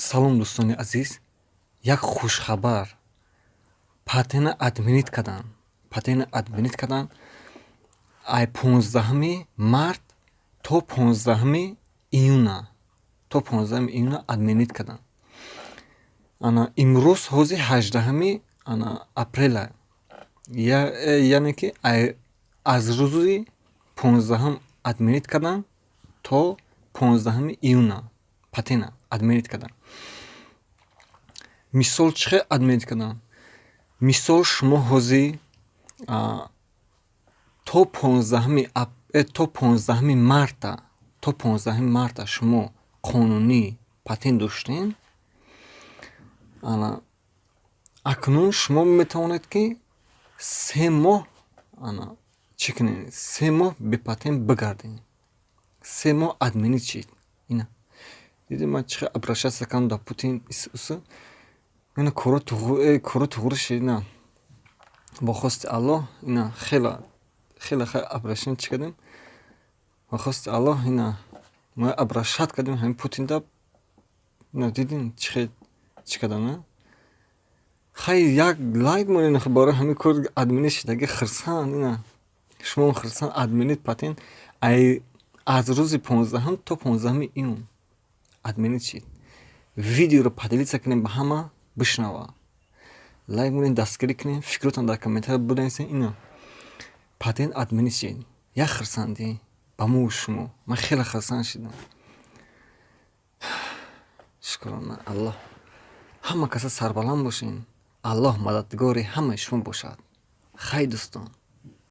Салом, дӯстони азиз! Як хушхабар: патента отменить карданд, патента отменить карданд. Ай 15-уми март то 15-уми июна, то 15-уми июна отменить карданд. Ана имрӯз ҳозир 18-уми ана апрела, яъне ки аз рӯзи 15-ум отменить карданд, то 15-уми июна патента отменить карданд. Мисол, чӣ хел отменить карданд? Мисол, шумо ҳозир то 15-уми то 15-уми марта, то 15-уми марта шумо қонунӣ патент доштем. Ана акнун шумо метавонед, ки 3 моҳ ана чӣ кунед, 3 моҳ бепатент бигардед. 3 моҳ отменить шид. Ина дидед, ман чӣ хел обращаться кардам да Путин. Ина коро туғри шид. Ина бо хости Аллоҳ, ина хела хеле хел обращение чӣ кардем. Бо хости Аллоҳ, ина мо обращать кардем ҳамин Путинда. Ина дидин, чӣ хел чӣ кардам, а? Хай, як лайк монед барои ҳамин кор отменить шидаги. Хирсанд, ина шумоам хирсанд. Отменить патент ай аз рӯзи 15-ум то 15-уми июн отменить шид. Видеоро поделиться кунем, ба ҳама бишнава. Лайк монед, дастгирӣ кунем, фикротон дар комментария бинависед. Ина патент отменить шид, як хирсандӣ ба мову шумо. Ман хеле хирсанд шидам. Шукрона Аллоҳ. Ҳама каса сарбаланд бошен. Аллоҳ мададгори ҳамаи шумо бошад. Хай, дӯстон.